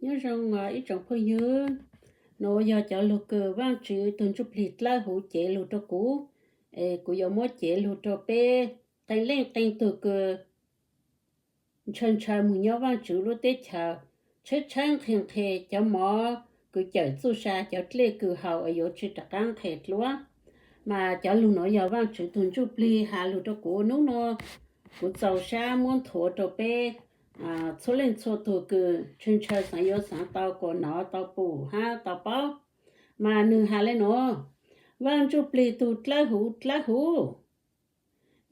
Nyob zoo ib tsoom phooj ywg, nuav yog cov lug kws Vaajtswv tug Ntsujplig dlawb huv cev lug rua kuv, es kuv yuav muab cev lug rua peb qee leej qee tug kws ntshaw ntshaw moog nyob Vaajtswv lub teb chaws, tshaib tshaib nqhis nqhis cov mov kws cawm txuj sa, cov dlej kws haus es yuav tsi rov qaab nqhis dlua. Mas cov lug nuav yog Vaajtswv tug Ntsujplig has lug rua kuv nub nua, kuv txaus sab muab nthuav rua peb txhua leej txhua tug kws ntshaw ntshaw xaav yuav xaav tau kuas nov tau pum hab tau paub. Mas nwg has le nuav: Vaaj Ntsujplig tug dlawb huv dlawb huv,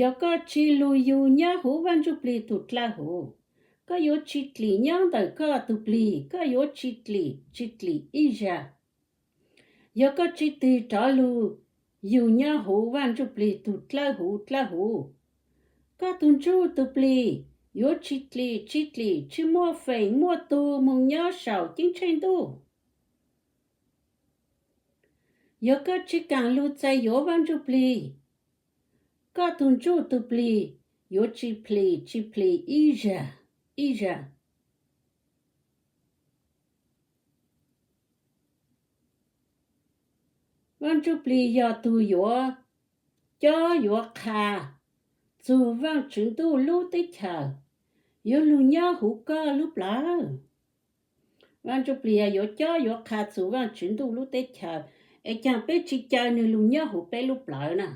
yog koj tsi lug yug nyob huv Vaaj Ntsujplig tug dlawb huv, koj yuav tsi dlim nyob ntawm koj tug plig, koj yuav tsi dlim, tsi dlim ib zag. Yog koj tsi tig rov lug yug nyob huv Vaaj Ntsujplig tug dlawb huv dlawb huv, koj tug ntsuj tug plig yuav tsi dlim, tsi dlim, tsi muaj feem muaj tug moog nyob saum ceeb tsheej ntuj. Yog koj tsi kaam lug txais yuav Vaaj Ntsujplig, koj tug ntsuj tug plig yuav tsi plig, tsi plig ib zag, ib zag. Vaaj Ntsujplig yog tug yuav cob yuav qha txug Vaajtswv ntuj lub teb chaws yuav lug nyob huv koj lub plawv. Vaaj Ntsujplig yog yuav cob yuav qha txug Vaajtswv ntuj lub teb chaws, es caag peb tsi caw nwg lug nyob huv peb lub plawv na?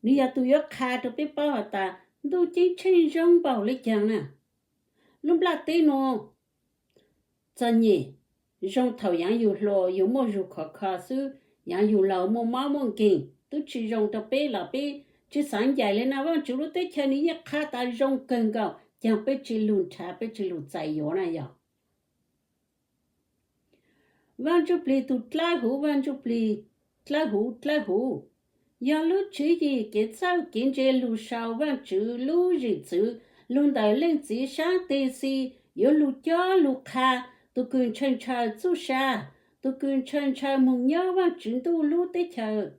Nwg yog tug yuav qha rua peb paub has tas ntuj ceeb tsheej zoo npaum le caag na. Lub nplaj teb nuav txom nyem, zoo thaum yaav yug hluas yug muaj zug khov kho xwb, yaav yug laug muaj mob muaj nkeeg tub tsi zoo rua peb los peb tsi xaav ncaim le na. Vaajtswv lub teb chaws nwg yeej qha tas zoo kawg nkaus, caag peb tsi lug nrhav, peb tsi lug txais yuav na yog? Vaaj Ntsujplig tug dlawb huv, Vaaj Ntsujplig dlawb huv dlawb huv, yog lub tswv yim kev txawj kev ntse lug sau Vaajtswv lub zim txwv lug ntawm Leej Txiv saab teg xis yuav lug cob lug qha tug kws ntshaw ntshaw txuj sa, tug kws ntshaw ntshaw moog nyob Vaajtswv ntuj lub teb chaws.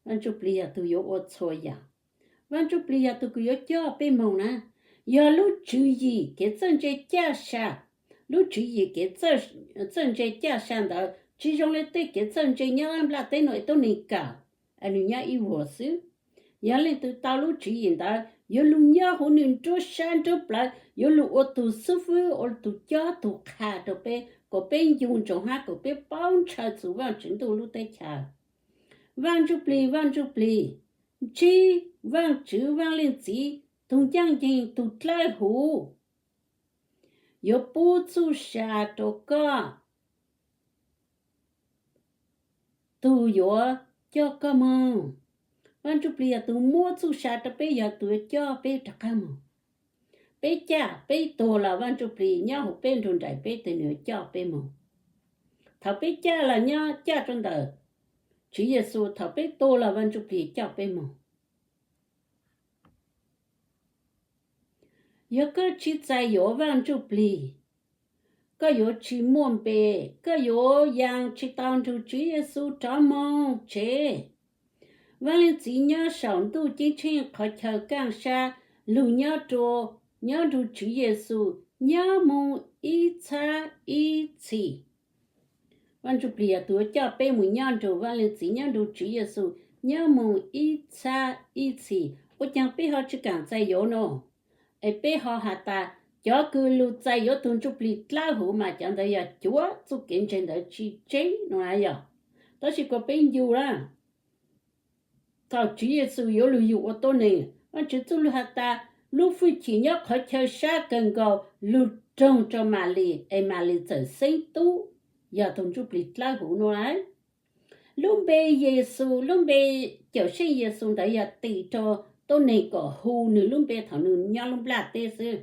Vaaj Ntsujplig yog tug yuav ua txhua yaam. Vaaj Ntsujplig yog tug kws yuav coj peb moog na. Yog lub tswv yim kev txawj ntse caj sa, lub tswv yim kev txawj ntse caj sa ntawd tsi zoo le tej kev txawj ntse nyob nplaj teb nuav es tuab neeg kawm, nwg nyob ib vuag xwb. Yog leej twg tau lub tswv yim ntawd yuav lug nyob huv nwg nruab sab nruab plawv, yuav lug ua tug xib fwb, ua tug cob tug qha rua peb kuas peb ncu ntsoov hab kuas peb paub ntshaw txug Vaajtswv ntuj lub teb chaws. Vaaj Ntsujplig, Vaaj Ntsujplig, ntsib Vaajtswv Vaaj Leej Txiv tug ncaaj nceeg tug dlawb huv yuav pub txuj sa rua koj, tug yuav coj koj moog. Vaaj Ntsujplig yog tug muab txuj sa rua peb, yog tug yuav coj peb rov qaab moog. Peb caj peb tuag los Vaaj Ntsujplig nyob huv peb nrug nraim peb tes nwg yuav coj peb moog. Thaum peb caj los nyob caj rua ntawm Tswv Yexus, thaum peb tuag los Vaaj Ntsujplig coj peb moog. Yog koj tsi txais yuav Vaaj Ntsujplig, koj yuav tsi muaj npe, koj yuav yaa tsi tau nrug Tswv Yexus rov moog tsev. Vaaj Leej Txiv nyob saum ntuj ceeb tsheej qhov chaw kaaj sab lug nyob rua, nyob nrug Tswv Yexus nyob moog ib txhab ib txhis. Vaaj Ntsujplig yog tug yuav coj peb moog nyob nrug Vaaj Leej Txiv, nyob nrug Tswv Yexus nyob moog ib txhab ib txhis. Ua caag peb ho tsi kaam txais yuav no, es peb ho has tas cov kws lug txais yuav tug Ntsujplig dlawb huv mas cov ntawd yog cuav txuj kev ntseeg ntawd tsi tseeb no na yog. Tab sis kuas peb ncu na, thaum Tswv Yexus yuav lug yug ua tuab neeg, Vaajtswv txuj lug has tas lub fwj chim nyob qhov chaw sab kawg nkaus lug roog rua Malis es Malis txawm xeeb tub yog tug Ntsujplig dlawb huv no lawm. Lub npe Yexus, lub npe Cawmseej Yexus ntawd yog tim rua tuab neeg kom hu nwg lub npe thaum nwg nyob lub nplaj teb xwb.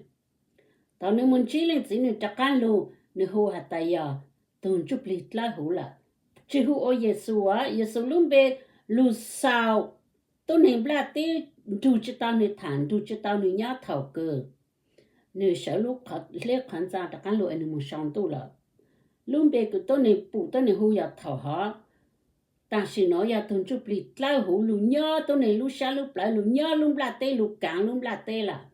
Thaum nwg moog ntsib Leej Txiv nwg rov qaab lug, nwg hu has tas yog tug Ntsujplig dlawb huv lawm. Tsi hu ua Yexus, Yexus lub npe lug xaus tuab neeg nplaj teb nrug tsi tau nwg tham, nrug tsi tau nwg nyob thaum kws nwg sawv lub hleb qhov ntxa rov qaab lug es nwg moog sau ntuj lawm. Lub npe kws tuab neeg pum tuab neeg hu yog thaum hov, tam sim nuav yog tug Ntsujplig dlawb huv lug nyob tuab neeg lub sab lub plawv, lug nyob lub nplaj teb, lug kaav lub nplaj teb lawm.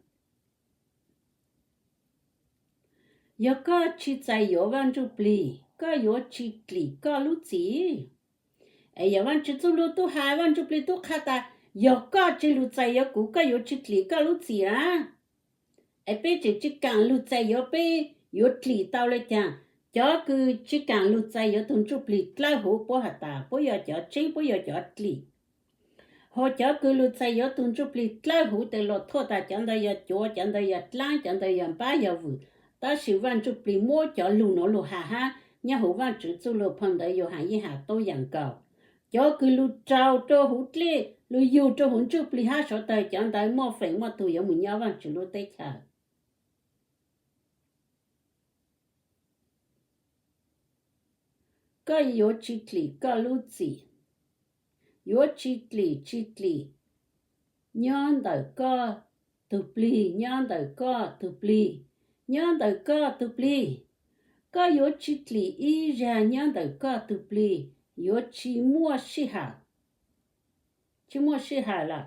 Yog koj tsis txais yuav Vaj Ntsujplig, koj yuav tsis dlim koj lub txim. Es yog Vaj Tswv txuj lug tub has, Vaj Ntsujplig tub qha tas, yog koj tsis lug txais yuav kuv, koj yuav tsis dlim koj lub txim na. Es peb tseem tsis kaam lug txais yuav, peb yuav dlim tau le caag? Cov kws tsis kaam lug txais yuav tug Ntsujplig dlawb huv puab has tas puab yog cov tseeb, puab yog cov dlim. Ho cov kws lug txais yuav tug Ntsujplig dlawb huv tes luas thuam tas cov ntawd yog cuav, cov ntawd yog dlaab, cov ntawd yog npab yog vwm. Tab sis Vaj Ntsujplig muab cov lug nuav lug has hab nyob huv Vaj Tswv txuj lug phau ntawv Yauhas Yij Has tub yam nkaus. Cov kws lug raug rua huv dlej, lug yug rua huv Ntsujplig hab suav tawg, cov ntawd muaj feem muaj tug yuav moog nyob Vaj Tswv lub teb chaws. Koj yuav tsis dlim koj lub txim, yuav tsis dlim, tsis dlim nyob ntawm koj tug plig, nyob ntawm koj tug plig, nyob ntawm koj tug plig. Koj yuav tsis dlim ib zag nyob ntawm koj tug plig, yuav tsis muaj sij hawm, tsis muaj sij hawm lawm,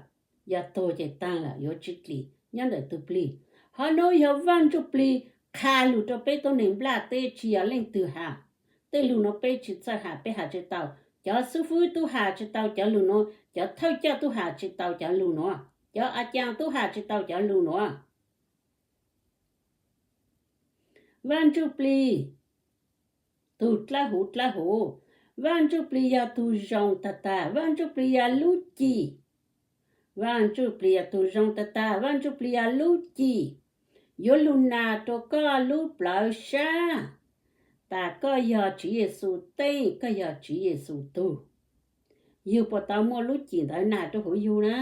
yog tuag ces taag lawm, yuav tsis dlim nyob ntawm tug plig. Ho nub yog Vaj Ntsujplig qha lug rua peb tuab neeg nplaj teb, tsis yog leej twg has. Tej lug nuav peb tsis txawj has, peb has tsis tau. Cov xib fwb tub has tsis tau cov lug nuav, cov thawj coj tub has tsis tau cov lug nuav, cov a caag tub has tsis tau cov lug nuav. Vaj Ntsujplig tug dlawb huv dlawb huv, Vaj Ntsujplig yog tug zoo tag tag, Vaj Ntsujplig yog lub cim, Vaj Ntsujplig yog tug zoo tag tag, Vaj Ntsujplig yog lub cim yuav lug nas rua koj lub plawv sab tas koj yog Tswv Yexus teej, koj yog Tswv Yexus tug. Yug puas tau muaj lub cim ntawd nas rua huv yug na?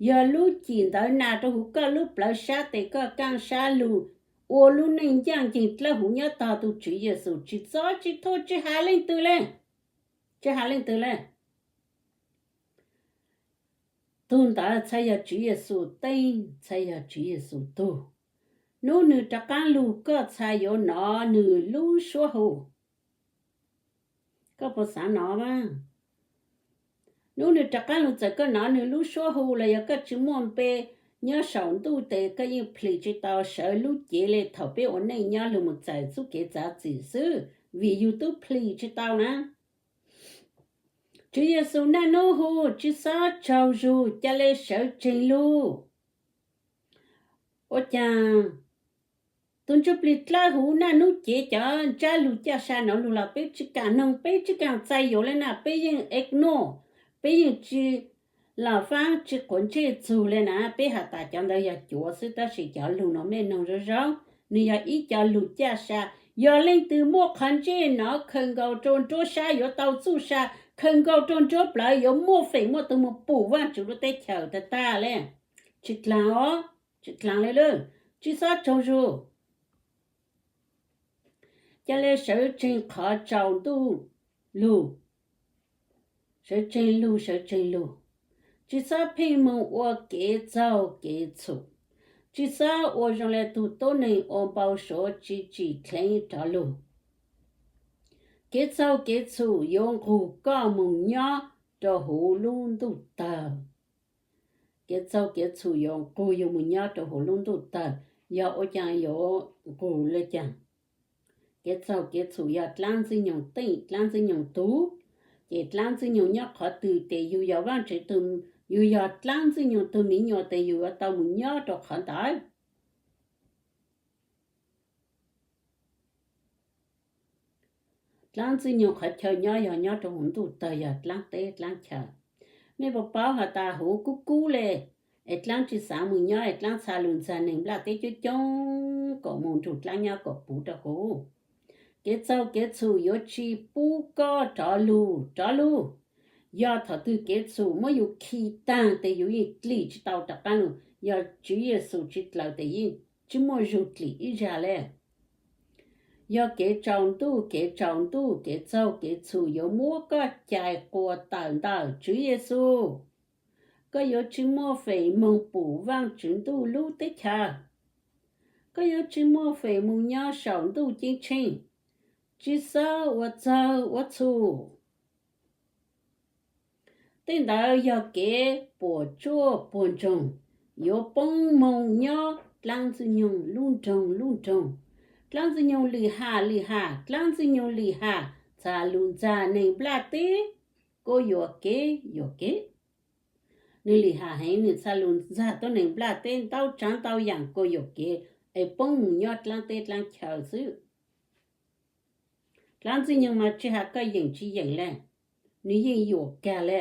Yog lub cim ntawd nas rua huv koj lub plawv sab tes koj kaaj sab lug ua lub neej ncaaj nceeg dlawb huv nyob tog tug Tswv Yexus, tsis txob tsis thuam, tsis has leej twg le, tsis has leej twg le. Tug ntawd txhad yog Tswv Yexus teej, txhad yog Tswv Yexus tug. Nub nwg rov qaab lug koj txhad yuav nov nwg lub suab hu. Koj puas xaav nov mas? Nub nwg rov qaab lug txawm koj nov nwg lub suab hu los yog koj tsis muaj npe nyob saum ntuj tes koj yeej plis tsis tau sawv lub cev le thaum peb ua neej nyob lug moog txais txuj kev txav txim xwb, vim yug tub plis tsis tau na. Tswv Yexus naj nub hu, tsis xob tsaug zug, ca le sawv tseeg lug. Ua caag tug ntsuj plig dlawb huv naj nub cev cov ntsab lug caj sa nov lug los peb tsi kaam noog, peb tsi kaam txais yuav le na, peb yeej ignore, peb yeej tsi los faab tsi quav ntsej txug le na, peb has tas cov ntawd yog cuav xwb, tab sis cov lug no mej noog zoo zoo, nwg yog ib co lug caj sa. Yog leej twg muaj qhov ntsej nov khaws nkaus rua nruab sab yuav tau txuj sa, khaws nkaus rua nruab plawv yuav muaj feem muaj tug moog pum Vaajtswv lub teb chaws tag tag le. Tsi dlaag os, tsi dlaag le lawm, tsi xob tsaug zug. Ca le sawv tseeg qhov tsaus ntuj lug, sawv tseeg lug, sawv tseeg lug. Tsi xob pheej moog ua kev txaug kev txhum, tsi xob ua zoo le tug tuab neeg ua npau suav tsi tsim dleev rov lug. Kev txaug kev txhum yuav nqug koj moog nyob rua huv lub ntuj tawg. Kev txaug kev txhum yuav nqug yug moog nyob rua huv lub ntuj tawg. Yog ua caag yuav nqug le caag? Kev txaug kev txhum yog dlaab ntxwg nyoog teej, dlaab ntxwg nyoog tug. Ces dlaab ntxwg nyoog nyob qhov twg tes yug yog Vaajtswv tug, yug yog dlaab ntxwg nyoog tug miv nyuas tes yug yuav tau moog nyob rua qhov ntawd. Dlaab ntxwg nyoog qhov chaw nyob yog nyob rua huv ntuj tawg, yog dlaab teb dlaab chaw. Mej puas paub has tas huv kub kub le, es dlaab tsi xaav moog nyob, es dlaab txha lug ntxag neeg nplaj teb coob coob kom moog nrug dlaab nyob kom puv rua huv. Kev txaug kev txhum yuav tsi pub koj rov lug, rov lug. Yog thaum twg kev txhum muab yug khi taag tes yug yeej dlim tsi tau rov qaab lug. Yog Tswv Yexus tsi dlaws tes yeej tsi muaj zug dlim ib zag le. Yog kev tsaus ntuj, kev tsaus ntuj, kev txaug kev txhum yuav muab koj cais quas tawm ntawm Tswv Yexus. Koj yuav tsi muaj feem moog pum Vaajtswv ntuj lub teb chaws. Koj yuav tsi muaj feem moog nyob saum ntuj ceeb tsheej. Tsi xob ua txaug ua txhum. Tej ntawd yog kev puas tsuaj puag ntsoog, yuav poob moog nyob dlaab ntxwg nyoog lub nroog lub nroog. Dlaab Ntxwg Nyoog lim ham lim ham, Dlaab Ntxwg Nyoog lim ham txha lug ntxag neeg nplaj teb kuas yuam kev yuam kev. Nwg lim ham heev, nwg txha lug ntxag tuab neeg nplaj teb ntau tsaav ntau yaam kuas yuam kev es poob moog nyob dlaab teb dlaab chaw xwb. Dlaab Ntxwg Nyoog mas tsi has koj yeem tsi yeem le, nwg yeej yuam kag le.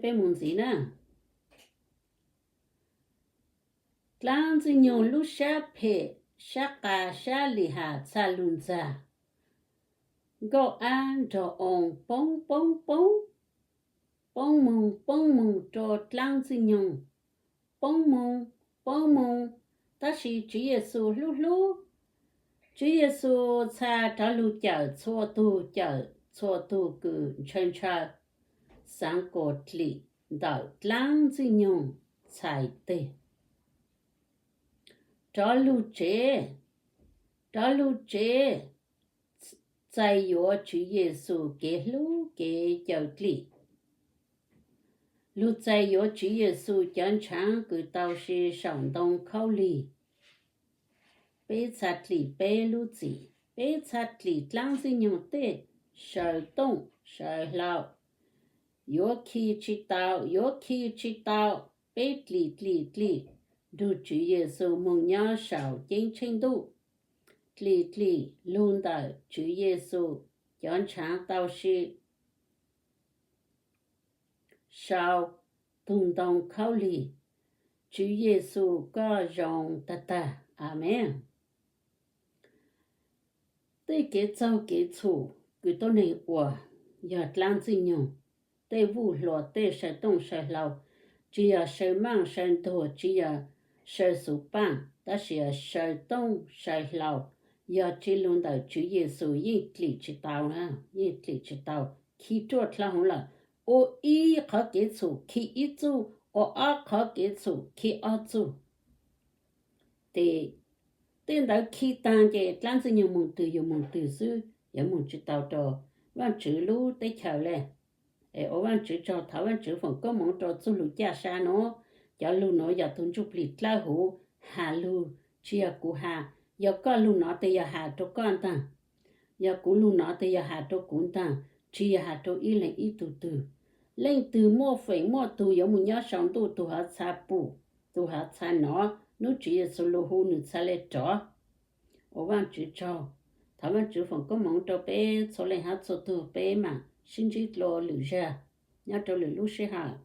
Peb mus ntxiv na. Dlaab Ntxwg Nyoog lub sab phem, sab qa, sab lim ham txha lug ntxag, nkauj ab nrog oo poob poob poob, poob moog poob moog rua Dlaab Ntxwg Nyoog, poob moog poob moog, tab sis Tswv Yexus hlub hlub. Tswv Yexus txha rov lug cawm txhua tug, cawm txhua tug kws ntshaw ntshaw xaav kuas dlim ntawm Dlaab Ntxwg Nyoog txhais teg. Rov lug tsev, rov lug tsev, txais yuav Tswv Yexus kev hlub kev cawm dlim. Lug txais yuav Tswv Yexus cov ntshaav kws tau si saum ntoo khaub lig. Peb txha dlim peb lub txim, peb txha dlim Dlaab Ntxwg Nyoog tej saw tooj saw hlau, yuav khi tsi tau, yuav khi tsi tau. Peb dlim dlim dlim nrug Tswv Yexus moog nyob saum ceeb tsheej ntuj, dlim dlim lug ntawm Tswv Yexus cov ntshaav tau si sau tug ntoo khaub lig. Tswv Yexus koj zoo tag tag. Amees. Tej kev txaug kev txhum kws tuab neeg ua yog dlaab ntxwg nyoog, tej vuj hlua, tej saw tooj saw hlau, tsi yog saw maaj saw ntuag, tsi yog saw xuv paaj, tab sis yog saw tooj saw hlau, yog tsi lug ntawm Tswv Yexus yeej dlim tsi tau, yeej dlim tsi tau. Khi ruaj dlhau hauv lawm, ua ib qhov kev txhum khi ib txuj, ua ob qhov kev txhum khi ob txuj. Ces tej ntawd khi taag ces dlaab ntxwg nyoog moog twg yug moog twg xwb, yuav moog tsi tau rua Vaajtswv lub teb chaws le. Es ua Vaajtswv tsaug, thov Vaajtswv foom koob moov rua txuj lug caj sab nuav. Cov lug nuav yog tug ntsuj plig dlawb huv has lug, tsi yog kuv has. Yog koj lug nov tes yog has rua koj ntaag, yog kuv lug nov tes yog has rua kuv ntaag, tsi yog has rua ib leeg ib tug twg. Leej twg muaj feem muaj tug yuav moog nyob sau ntuj, tug hov txha pum, tug hov txha nov, nub Tswv Yexus lug hu nwg txha le rov. Ua Vaajtswv tsaug, thov Vaajtswv foom koob moov rua peb txhua leej hab txhua tug, peb maam sib ntsib dlua lwm zag nyob rua lwm lub sij hawm.